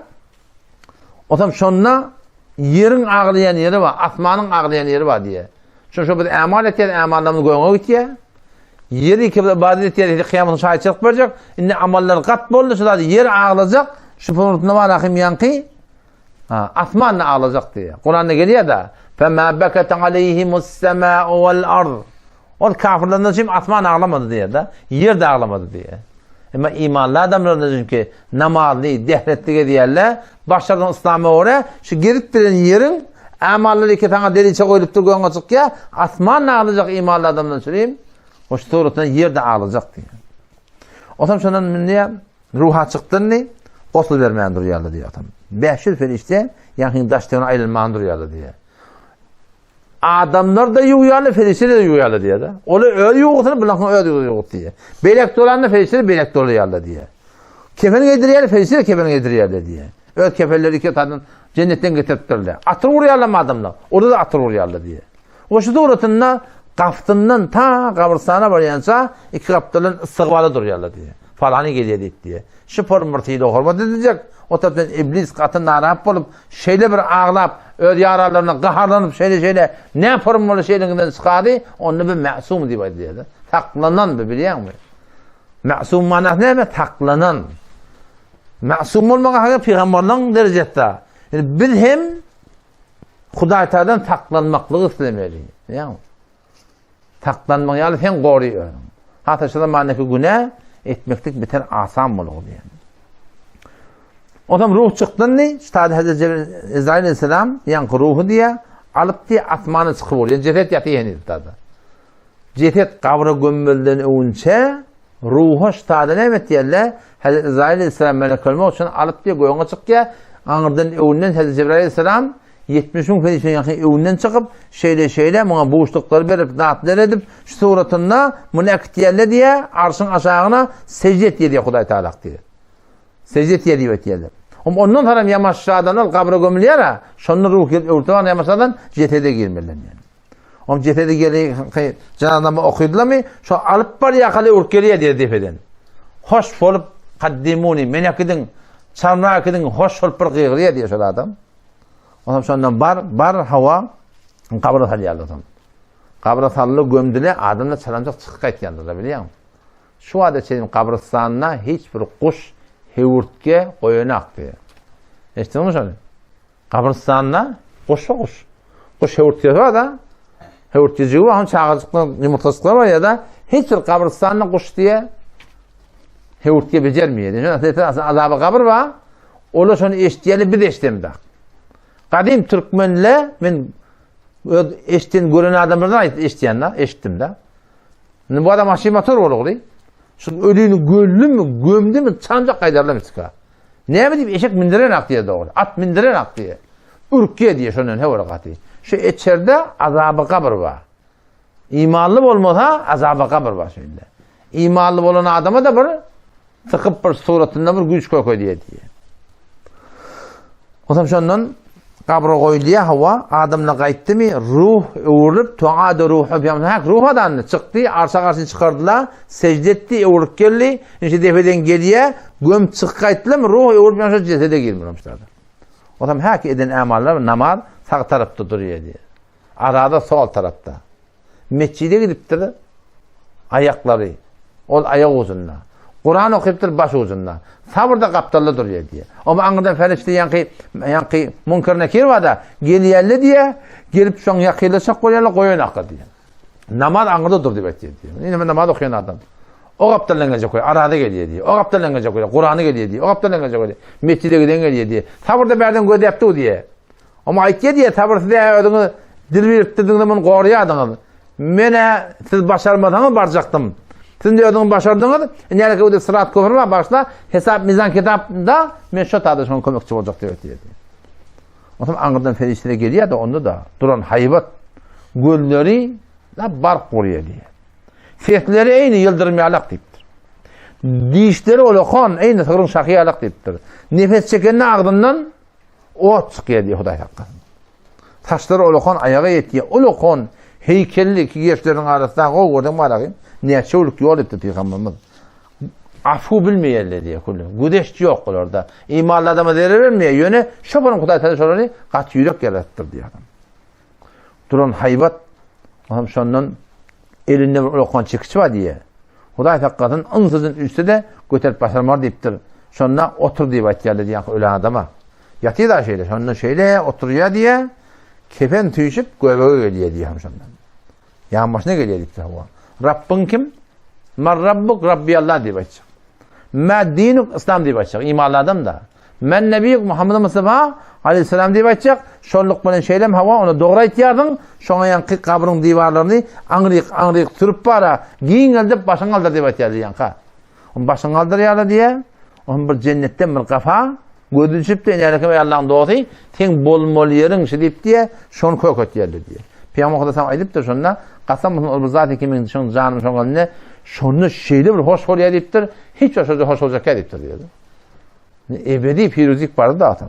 Otam şonda ýeriň aglaýan ýeri bar, asmanyň aglaýan ýeri bar diýýär. Şo şo biz ämal etýär, ämallarymyz göňe gitýär. Ýeri ki biz ibadet etýär, indi kyýamatyň şaýatçylyk berjek. Indi amallar gat boldy, şu zady ýer aglajak. Şu purtuna bar ahim ýaňky asman da aglajak diýýär. Kuranda gelýär da, "Fema bakat aleyhimus sema'u wal ard." Ol kafirlerden üçin asman aglamady diýýär da, ýer de aglamady diýýär. Emma imanly adamlardan çünki namazly, dehretli gezýärler, başlardan yslama görä, şu gezip bilen ýeriň amallary iki saňa deriçe goýlupdyr göňe çykýar, asman aglajak imanly adamdan çürim, o şu suratynda ýer de aglajak diýýär. Otam şondan münýär, ruha çykdyn, gosul bermän durýarlar diýýär otam. 500 perişde ýaňky daş-töwerege aýlanman durýarlar diýýär. Adamlar-da ýuwýarlar, perişdeler-de ýuwýarlar diýýär-de. Olar öz ýuwgusyny, bularyň öz ýuwgusy diýýär. Beýlek dolanda perişdeler beýlek dolaýarlar diýýär. Kefen geýdirýärler, perişdeler kefen geýdirýärler diýýär. Öz kefenleri iki taýdan jennetden getiripdirler. Atyr urýarlar adamlar. Olar-da atyr urýarlar diýýär. We şu suratynda. Gapysyndan ta gabrystana barýança iki gapdaldan ystygybala durýarlar diýýär. Falany gelýär diýip diýýär. Şu form bir sylag hormat ediljek. O tarapdan iblis gaty narahat bolup, şeýle bir aglap, öz ýaranlaryna gaharlanyp şeýle-şeýle nä form boldy şeýleňizden çykady, onda bu mäsum diýip aýdylýar-da. Saklanan bu bilýäňmi? Mäsum manasy näme? Saklanan. Mäsum bolmak haky pygamberleň derejesi. Yani biz hem Hudaý taýdan saklanmaklygy islemeli. Bilýäňmi? Saklanmak ýaly sen gory özüň. Hatda şu zamandaky günä etmeklik beter asan boldy diýen. Ondan ruh çykdy, ştada Hazreti Ezrail aleyhisselam ýaňky ruhy diýä alyp diýä asmana çykyp bolýar. Jeset ýatyr heniz tada. Jeset gabra gömmülden öwünçe ruha ştada näme etýärler? Hazreti Ezrail aleyhisselam melek ölmek üçin alyp diýä göňe çykýar. Aňyrdan öwünden Hazreti Cebrail aleyhisselam 70 müň perişde ýaňky öwünden çykyp, şeýle-şeýle muňa buşluklar berip, zatlar edip, şu suratynda muny äkitýärler diýä, arşyň aşagyna sejde etýär diýä Hudaý Tagalak diýä. Sejde etýär diýip aýtýarlar. Om ondan soňam ýamaşşadan ol gabra gömülýär-ä, şonda ruh gelip öwürtip alan ýamaşşadan jesede girmeliler diýen. Om jesede geli janaznama okydylarmy, şo alyp barýarkaly öwrüp gelýär diýär depeden. Hoş bolup kaddimuni, meni äkidiň, çarmyha äkidiň, hoş bolup bir gygyrýar diýär şol adam. Onam şondan bar, bar hawa gabra salýarlar soň. Gabra saldy, gömdüler, adamlar çalamjak çykyp gaýtýandylar, bilýäňmi? Şu wagta çenli gabrystanda hiç bir guş höwürtge goýanak diýýär. Eşitdiňmi şony? Gabrystanda guş guş. Guş höwürtgesi bar-da. Höwürtgejigi bar, hem çagajyklar, ýumurtgajyklar bar ýa-da hiç bir gabrystanda guş diýe höwürtge bejermeýär. Şonda azaby gabyr bar. Olar şony eşitýärler, biz eşidemzok. Gadym türkmenle men öz eşiten gören adamlardan aýt eşitýän-de, eşitdim-de. Indi bu adam aşy motor bolugly. Şu ölüni göldümi, gömdümi, çanjak gaýdarlar içka. Näme diýip eşek mindiren ak diýe dogry. At mindiren ak diýe. Ürkýe diýe şondan hewre gaty. Şu içerde azaby gabyr bar. Imanly bolmasa azaby gabyr bar şeýle. Imanly bolan adama da bir sykyp bir suratynda bir güýç köke diýe diýe. Ondan şondan gabra goýulýar hawa, adamla gaýtdymy, ruh öwrülip, tuada ruhu pygamber hak ruh adandy, çykdy, arşa garşy çykardylar, secde etdi, öwrülip geldi, indi depeden gelýär, göm çykyp gaýtdylar, ruh öwrülip ýa şo jesede girmemişler. Ondan hak eden amallar namaz sag tarapda durýar diýe. Arada sol tarapda. Metjide gidipdir, aýaklary, ol aýak ujunda. Kuran okypdyr, baş ujunda. Sabyr da gapdalda durýar diýýär. Oba aňyrdan ferişde ýaňky, ýaňky Munker Nekir bar-da, gelýärler diýýär, gelip şoň ýakynlaşjak bolýarlar, goýanaklar diýýär. Namaz aňyrda dur diýip aýtýar diýýär. Indi men namaz okaýan adam. O gapdaldan geljek bolýar, arada gelýär diýýär. O gapdaldan geljek bolýar, Kurany gelýär diýýär. O gapdaldan geljek bolýar, metjide giden gelýär diýýär. Sabyr da bärden gözläp dur diýýär. Oňa aýtýar diýýär, sabyr siz özüňiz dil birikdirdiňiz, muny goraýardyňyz. Men-ä siz başarmasaňyz barjakdym. Siz indi özüňiz başardyňyz. Indi hälki öde syrat köpri bar, başla hesap mizan kitapda men şo taýda şoňa kömekçi boljak diýip aýtýar. Onsoň aňyrdan perişdeler gelýär-de, onda-da duran haýbat gözleri da bark urýar diýýär. Sesleri eýni ýyldyrym ýalak diýipdir. Dişleri olakan eýni sygryň şahy ýalak diýipdir. Nefes çekende agzyndan Ot çykýar diýýär Hudaý saklasyn. Saçlary olakan aýaga ýetýär. Olakan heýkelli iki gerşleriniň arasynda gowy görseň baragyn. Näçe ulyk ýol etdi pygamberimiz. Afu bilmeýärler diýýär külli. Güzeşt ýok olarda. Imanly adama zerer bermeýär. Ýöne şoparyň Hudaý Taala şolary gaty ýürek ýaradypdyr diýýär adam. Duran haýbat Onam şondan elinde bir ulakan çekiç bar diýýär. Hudaý saklasyn, ynsyzyn üşse-de göterip başarmar diýipdir. Şonda otur diýip aýtýarlar diýýän ölen adama. Ýatyr-da şeýle, şonda şeýle oturýar diýýär, kefen süýşüp göbege gelýär diýýär şonda. Ýan başyna gelýär diýipdir hawa. Rabbyň kim? Mar rabbuk Rabbi Allah diýip aýtjak. Mä dinuk Islam diýip aýtjak. Imanly adam da. Men nebiýuk Muhammed Mustafa aleyhisselam diýip aýtjak. Şonluk bilen şeýlem hawa ony dogry aýtýarsyň. Şoňa ýaňky gabryň diwarlaryny aňryk aňryk sürüp bara, giňeldip başyňy galdyr diýip aýtýar diýýänka. Oň başyňy galdyrýarlar diýýär. Oň bir jennetden bir gafa gözi düşüpdi. Enälekem ey Allaň dosty, seň bolmaly ýeriň şu diýip diýýär. Şony kök etýärler diýýär. Pygamber Hudaý saňa aýdypdyr şonda, kasam bolsun ol bir zat ki men şoň janym şoň elinde, şonda şeýle bir hoş bolýar diýipdir. Hiç hoş hoş boljak diýipdir diýýär. Ebedi piruzik bardy da atam.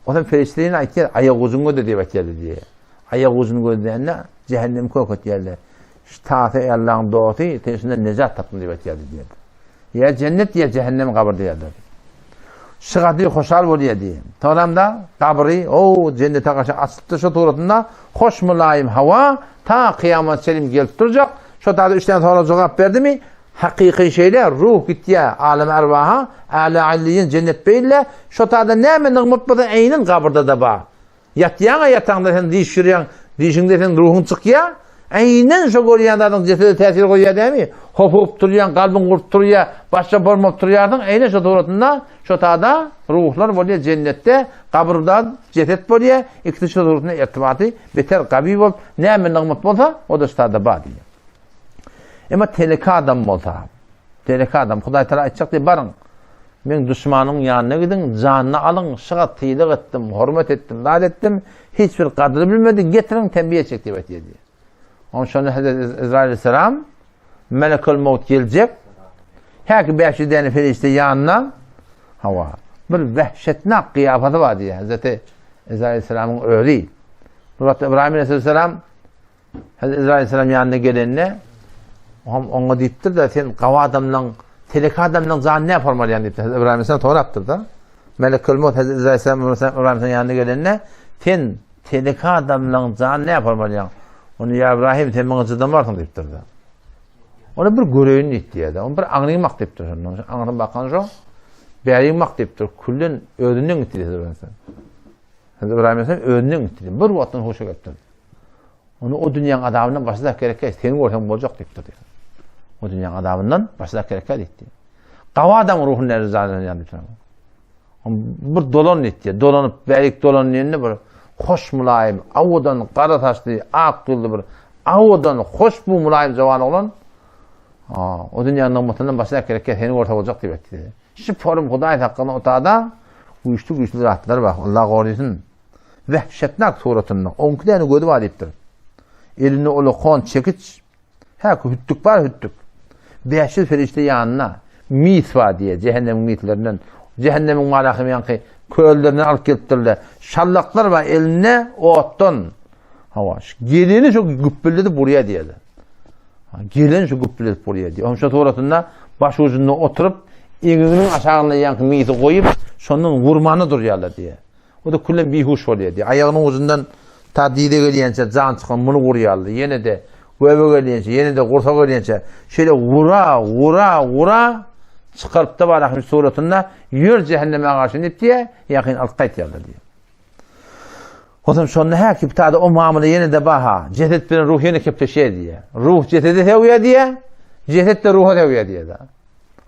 Otam perişdelerine aýtýar, aýak ujuňa da diýip aýtýar diýýär. Aýak ujuny gözlände jähennemi kök etýärler. Şu tasy Allaň dosty, sen şundan nejat tapdyň diýip aýtýardy diýýär. Ýa jennet ýa jähennem gabyr diýýärler. Şygady hoşal bolýar diýýär. Soňram-da gabry o jennete garşy açypdyr şu suratynda hoş mylaýym hawa ta kyýamat çelim gelip durjak. Şo taýda üç däne sorag jogap berdimi? Hakyky şeýle ruh gitýär alem erwaha, âlâ alliýin jennet beýle. Şo taýda näme nygmat bolsa eýnin gabyrda-da bar. Ýatýaň-a ýataňda sen diş ýürýäň, dişiňde seň ruhuň çykýa. Eýnen şo görýän zadyň jesede täsir goýýar dämi? Hopugyp turýaň, kalbyň urup turýa, başga bolmap turýarsyň, eýnen şo suratynda şo tada ruhlar bolýa jennetde, gabyrda jeset bolýa, ikisi şo suratynda irtibaty beter gawy bolup, näme nygmat bolsa, o-da şo tada bar diýýär. Emma teleke adam bolsa, teleke adam, Hudaý Tagala aýtjak diýip baryň, meň duşmanyň ýanyna gidiň, janyny alyň, şyga sylag etdim, hormat etdim, zat etdim, hiç bir gadyry bilmedi, getiriň, tembiýe etjek diýip aýtýar diýýär. Onuň şonda Hezreti Ezrail aleyhisselam Melekül Mawt geljek. Häki 500 däne perişde ýanyna hawa, bir wehşetnak gyýafaty bar diýýär Hezreti Ezrail aleyhisselamyň özi. Bu wagtda Ibrahim aleyhisselam Hezreti Ezra aleyhisselam ýanyna gelende, oňam oňa diýipdir-de, sen gawy adamlaň, telek adamlaň janyny näme formalýaň diýipdir. Hezreti Ibrahim aleyhisselam sorapdyr-da. Melekül Mewt Hezreti Ezra aleyhisselam Ibrahim aleyhisselam ýanyna gelende, sen telek adamlaň janyny näme formalýaň? Ony ýa Ibrahim sen muňa çydamarsyň diýipdir-de. Ony bir göreýin diýipdir-de. Ony bir aňryň diýipdir şondan. Aňryň bakan şo, bäriň bak diýipdir. Küllen özünden gitdi diýipdir Ibrahim aleyhisselam. Hezreti Ibrahim aleyhisselam özünden gitdi. Bir wagtdan huşa gelipdir. Ony o dünýäň azabyndan başlap gerekkä, seni görsem boljak diýipdir. O dünýäň azabyndan başlap gerekkä diýipdir. Gawa adam ruhuny näde janlanýar diýipdir. Bir dolan diýipdir. Dolanyp, bärik dolan diýende bir hoş mulaýym, awadan gara saçly, ak ýüzli bir awadan hoş bu mulaýym jawan oglan. O dünýäň nygmatyndan başlap gerekkä, seni görse boljak diýip aýtdy. Şu forum Hudaý saklasyn otada güýçli güýçli zatlar bar. Allah gorysyn. Wehşetnak suratynda onki däne gözi bar diýipdir. Elinde ulakon çekiç. Häki hütdük bar hütdük. 500 perişde ýanynda mis bar diýe cehennemiň mislerinden. Cehennemiň malahym ýaňky köllerinden alyp gelipdirler. Şallaklar bar elinde otdan. Hawa, geleni şu güpbüldedip burýar diýýär. Gelen şu güpbüldedip burýar diýýär. Onuň şu suratynda baş ujunda oturyp, eňeginiň aşagynda ýaňky misi goýup, şondan vurmana durýarlar diýýär. O da küllen bihuş bolýar diýýär. Aýagynyň ujundan ta dize gelýänçä jan çykan muny gurýarlar. Ýene-de göbe gelýänçä, ýene-de gursa gelýänçä şeýle gura, gura, gura çykaryp-da bar suratynda ýör cehenneme garşy diýip diýýär, ýakyn alyp gaýtýarlar diýýär. Onsoň şonda häki bitada o mamla ýene-de baha, jeset bilen ruh ýene kepleşýär diýýär. Ruh jesede sögýär diýýär, jeset-de ruha sögýär diýýär.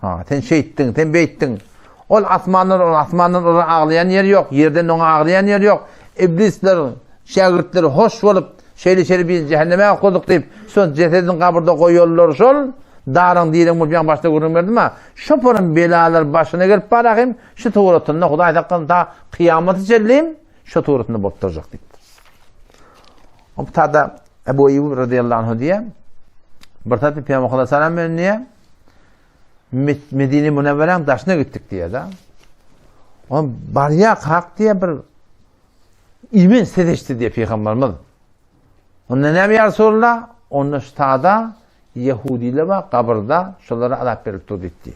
Ha, sen şeýtdiň, sen beýtdiň. Ol asmandan, ol asmandan ola aglaýan ýeri ýok, ýerden oňa aglaýan ýeri ýok. Iblisler, şägirtleri hoş bolup, şeýle-şeýle biz jähenneme okladyk diýip, şol jesedini gabyrda goýarlar şol, daryň direň bolup ýaňy başda gürrüň berdim-ä. Şo porum belalar başyna gelip bar ahim, şu suratynda Hudaý saklasyn ta kyýamaty çenli şu suratynda bolup durjak diýipdir. O tada Ebu Eyyub radıyallahu anh diýe bir taýda Peygamber sallallahu aleyhi ve sellem diýe Medine Münevvere'nin daşyna gitdik diýe da. On barýa hak diýe bir imin ses eşitdi diýe Peygamberimiz. Onda näme ýa Resulullah? Onda şu tada Ýehudiler bar gabyrda, şolara azap berilip dur diýdi.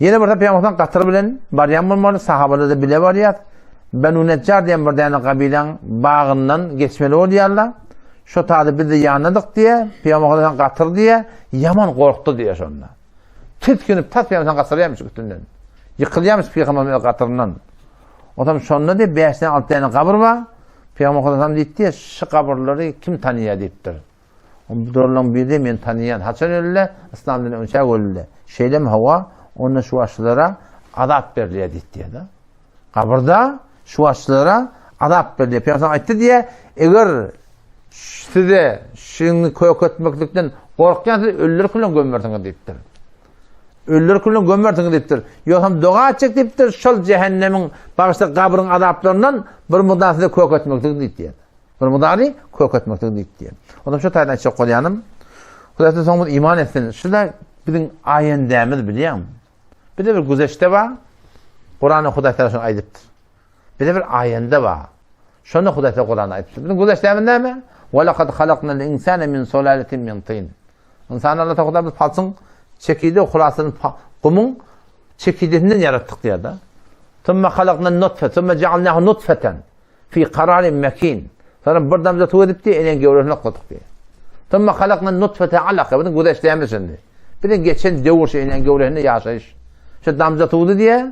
Ýene bir Peygamberden gatyr bilen barýan bolmaly, sahabalar-da bile barýar. Benu Neccar diýen bir däne gabilaň bagyndan geçmeli bolýarlar. Şo tada biz de ýanydyk diýe, Peygamberden gatyr diýe, ýaman gorkdy diýe şonda. Tisginip tas Peygamberden gaçyrýarmyş üstünden. Ýykylýarmyş Peygamberden gatyryndan. Otam şonda diýe 5-den 6 däne gabyr bar. Peygamber sallallahu diýdi, şu gabyrlary kim tanýar diýipdir. Durlaň biri men tanýan. Haçan öldi? Yslam dini önçä öldi. Şeýlemi hawa, onda şu başlara azap berilýär diýdi da. Gabyrda şu başlara azap berilýär. Peygamber aýtdy diýe, eger size şiňi köketmeklikden gorkýansyz ölüler bilen gömmersiňiz diýipdir. Ölüler bilen gömmersiňiz diýipdir. Ýogsam doga etjek diýipdir, şol cehennemiň bagşda gabryň azaplaryndan bir mudar size köketmeklik diýipdir. Bir mudary köketmeklik diýipdir. Ondan şu taýdan aýtjak bolýanym, Hudaýdan soňumyz iman etsin. Şu da biziň aýendämiz bilýäňmi? Bize bir güzeşde bar. Kuranda Hudaý Taala şony aýdypdyr. Bize bir aýende bar. Şonda Hudaý Teala Kuranda aýdypdyr. Biziň güzeşdämiz näme? Ve lekad halaknal insane min sulaletin min tin. Ynsany Allah Teala biz palçyň çekirde hulasyny gumuň çekirdesinden ýaratdyk diýýär-de. Thumma halaknan nutfe, thumma ja'alnahu nutfeten fi kararin mekin. Sonra bir damja suw edip diýe, enen göwresini okladyk diýe. Thumma halaknan nutfete alaka. Biziň güzeşdämiz şindi. Biziň geçen döwür şu enen göwresinde ýaşaýyş. Şu damja suwdy diýe,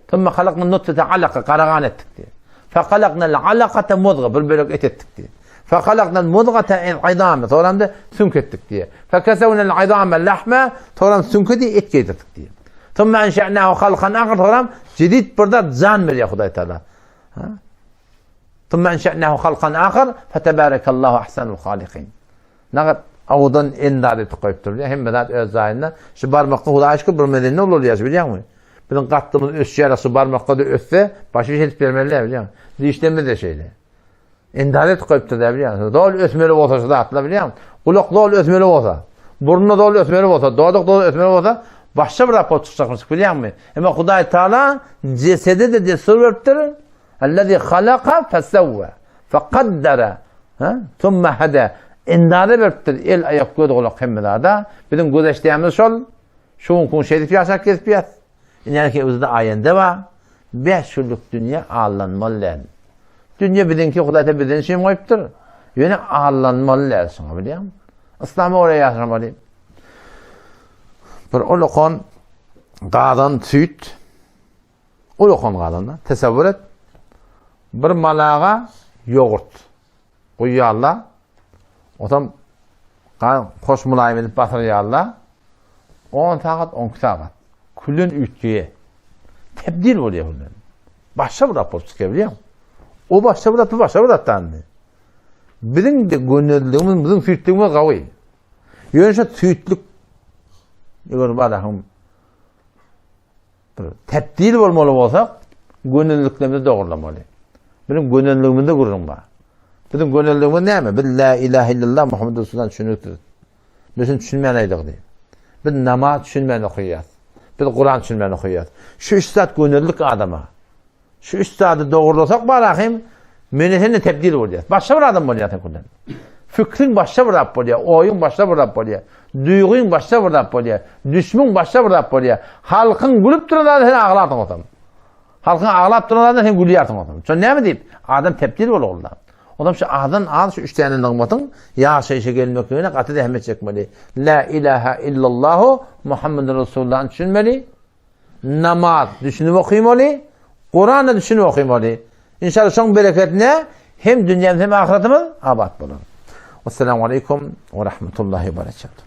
Thumma halaknan nutfete alaka, garagan etdik diýe. Fehalaknal alakate muzga, bir bölek et etdik diýe. Fehalaknal muzgate izame, soňra da süňk etdik diýe. Fekesewnel izame lahme, soňra süňke diýe et geýdirdik diýe. Thumma enşe'nahu halkan ahar, soňra jedid bir zat jan berýär Hudaý Taala. Ha? Thumma enşe'nahu halkan ahar, fetebarekallahu ahsanul halikin. Nagat awudan endaz etip goýupdyr. Hemme zat öz jaýynda. Şu barmakda Hudaýa şükür bir medeni ulalýar, bilýäňmi? Biziň gatlymyz ösýär, şu barmakda-da össe, başy bir şey edip bermeli däl, bilýäňmi? Dişlerimiz de şeýle. Endaz etip goýupdyr da, bilýäňmi? Doly ösmeli bolsa şu zatlar, bilýäňmi? Gulak doly ösmeli bolsa, burny doly ösmeli bolsa, dodak doly ösmeli bolsa, başga bir zat bolup çykjakmyş, bilýäňmi? Emma Hudaý Taala jesede-de destur beripdir. Allazi halaka fesawwa fekaddara thumma hada. Endaze beripdir el, aýak, göz, gulak hemme zada. Biziň göz eşdýänimiz şol. Şu günki gün şeýdip ýaşap gezip ýat. Inäki bizde aýende bar. 5 günlük dünýä allanmaly däl. Dünýe biziňki Hudaý ta bizden üçin goýupdyr. Ýöne allanmaly däl şoňa bilýäňmi? Yslama görä ýaşamaly. Bir ulakan gazan süýt Ulakan gazanda tesewür et. Bir malaga ýogurt guýýarlar. Otam hoş mulaýym edip basyrýarlar. 10 sagat, 12 sagat. Külün üýtgeýär. Tebdil bolýar külün. Başga bir zat bolup çykýar bilýäňmi? O başga bir zat, bu başga bir zat dändi. Biziň de gönezligimiz, biziň süýtligimiz gawy. Ýöne şu süýtlük eger barahym Bir tebdil bolmaly bolsak, gönenliklerimizi dogrulamaly. Biziň gönenligimizde gürrüň bar. Biziň gönenligimiz näme? Biz la ilahe illallah Muhammed Resulullah düşünipdir. Biz şunu düşünmän aýdyk diýip. Biz namaz düşünmän okaýas. Biz Kur'an düşünmän okaýas. Şu üç zat gönenlik adama. Şu üç zady dogrulasak barahym, meni seni tebdil bolýar. Başga bir adam bolýar sen kullan. Fikriň başga bir zat bolýar, oýuň başga bir zat bolýar. Duýgyň başga bir zat bolýar. Düşmüň başga bir zat bolýar. Halkyň gülüp duran zady sen aglarsyň otam. Halkyň aglap duran zadyna sen gülýärsiň otam. Şo näme diýip? Adam tebdil bolýar. Olam şu azdan az şu üç täne nygmatyň ýaşaýşa gelmekligine gaty zähmet çekmeli. La ilaha illallahu Muhammedur Resulullah düşünmeli. Namaz düşünip okymaly, Kurany düşünip okymaly. İnşallah şoň bereketine hem dünýämiz hem ahyretimiz abat bolar. Assalamu aleykum ve rahmetullahi ve berekatuhu.